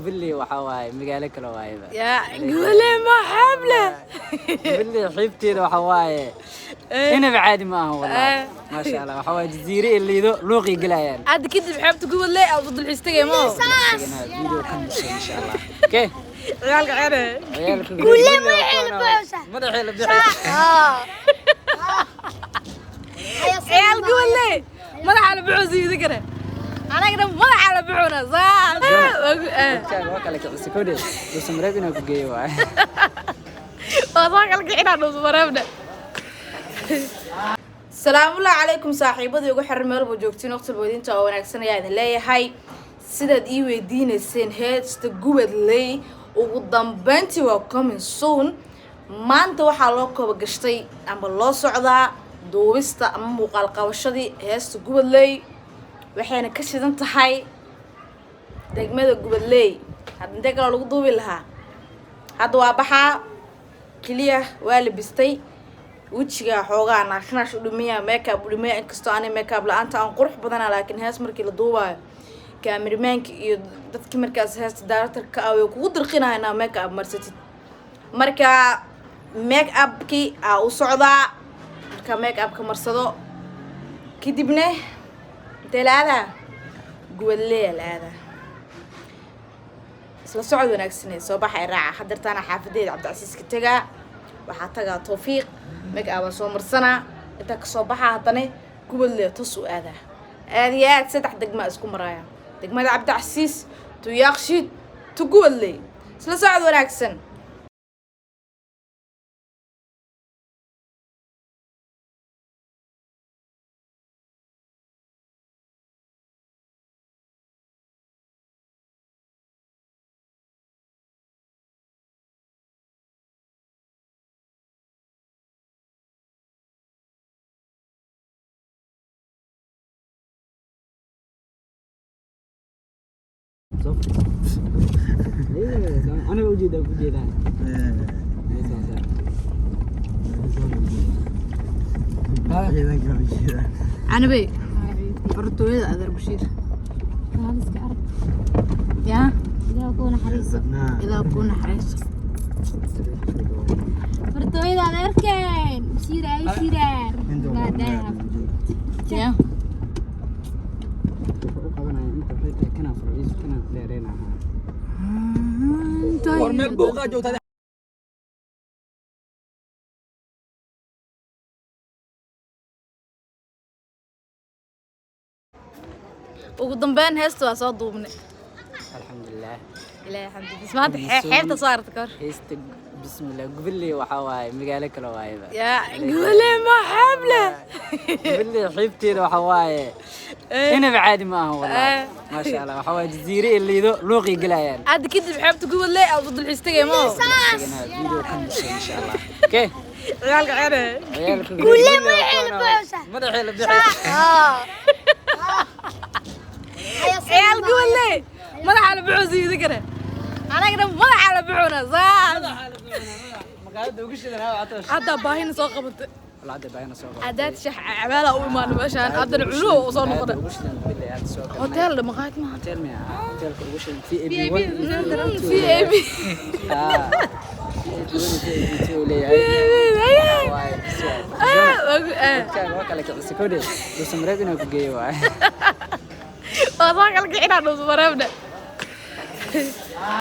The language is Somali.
Gubadley waxaa waaye magaalo kale waayeba. Yaa Gubadley ma xeeb leh? Gubadley xeebteeda waxaa waaye inaba caadi ma aha wallahi. Maasha Allah, waxaa waaye jaziire iyo liido luuqii gelayaan. Hadda kadib xeebta Gubadley aad u dalxiis tagay ma? Video kan insha Allah. Okay. Ciyaalka ceere. Ciyaalka Gubadley madaxii la buuxsa. Madaxii la bixi. Ciyaal Gubadley madaxa la buuxsa idin kare. Anagana madaxa la buuxna saas. Dadkaaga waa kala kicisa kodhe. Dhuusamareeb inaa ku geeyo waaye. Waa soo kala kicinaa Dhuusamareebna. Salaamullahi calaykum saaxiibadii ugu xiran meel walba joogtiin, waqti walba oo wanaagsan ayaa idin leeyahay. Sidaad ii weydiineyseen heesta Gubadley, ugu dambeyntii waa coming soon. Maanta waxaa loo kooba gashtay ama loo socdaa duubista ama muuqaal qabashadii heesta Gubadley, waxayna ka shidan tahay degmada Gubadley. Hadda intee kaloo lagu duubi lahaa? Hadda waa baxaa keliya, waa labistay, wejiga xoogaa naashnaash u dhimiya, makeup u dhimiya, inkastoo ani makeup la-aanta aan qurux badana, laakiin hees markii la duubaayo cameramanka iyo dadkii markaas heesta director-ka ah way kugu dirqinaya inaa makeup marsatid. Marka make upkii aa u socdaa, marka make upka marsado kadibna intee la aadaa? Gubadleya la aadaa. Isla socod wanaagsanee, soo baxay, raaca. Hadeertaana xaafadeeda Cabdicasiiska tegaa, waxaa tagaa Tawfiiq, make up soo marsanaa, intaa kasoo baxaa haddana Gubadle tos u aadaa. Aad iyo aad saddex degmaa isku maraaya: degmada Cabdicasiis, tu Yaaqshiid, tu Gubadley. Isla socod wanaagsan. Soo aniga ujeedaa ku jeedaan. Canabey, fartooyada adeer Bashiir yaa. Ilaah kuu naxariiso. Ilaa kuu naxariiso. Fartooyada adeerkeen Bashiir ay shiraar maadaama yaa. Wuxuu u qabanaya inta waxay tahay kanaa farciisu kanaa dheereynaha. War meel buuqaa joogtaa. Ugu dambeyn heesta waa soo duubnay. Alxamdulilah. Ilaahay xamdigiis, maanta xeebta soo aragta kor. Heesta bismillah, Gubadley waxaa waaye magaalo kale waayeba. Yaa Gubadley ma xeeb leh? Gubadley xeebteeda waxaa waaye inaba caadi ma aha wallahi. Maasha Allah, waxaa waaye jaziire iyo liido luuqii gelayaan. Hadda kadib xeebta Gubadley aad u dalxiis tagay ma? Video kan insha Allah. Okay. Ciyaalka ceere. Ciyaalka Gubadley madaxii la buuxsa. Madaxii la bixi. Ciyaal Gubadley madaxa la buuxsa idin kare. Anagana madaxa la buuxna saas. Magaalada ugu shidan haa waxaa. Hadda baahina soo qabatay. Hadda baahina soo qabatay. Hadaad shax cabaala u imaano meeshaan, haddana cunuhu u soo noqda. Ugu shidan Gubadley aad soo galnay. Hotel maqaayad maaha. Hotel miya? Hotelka ugu shidan VAB 1. VAB. Ah. VAB 1 VAB 2 leeyahay. Waaye dadkaaga waa kala kicisa kodhe. Dhuusamareeb inaa ku geeyo waaye. Waa soo kala kicinaa Dhuusamareebna.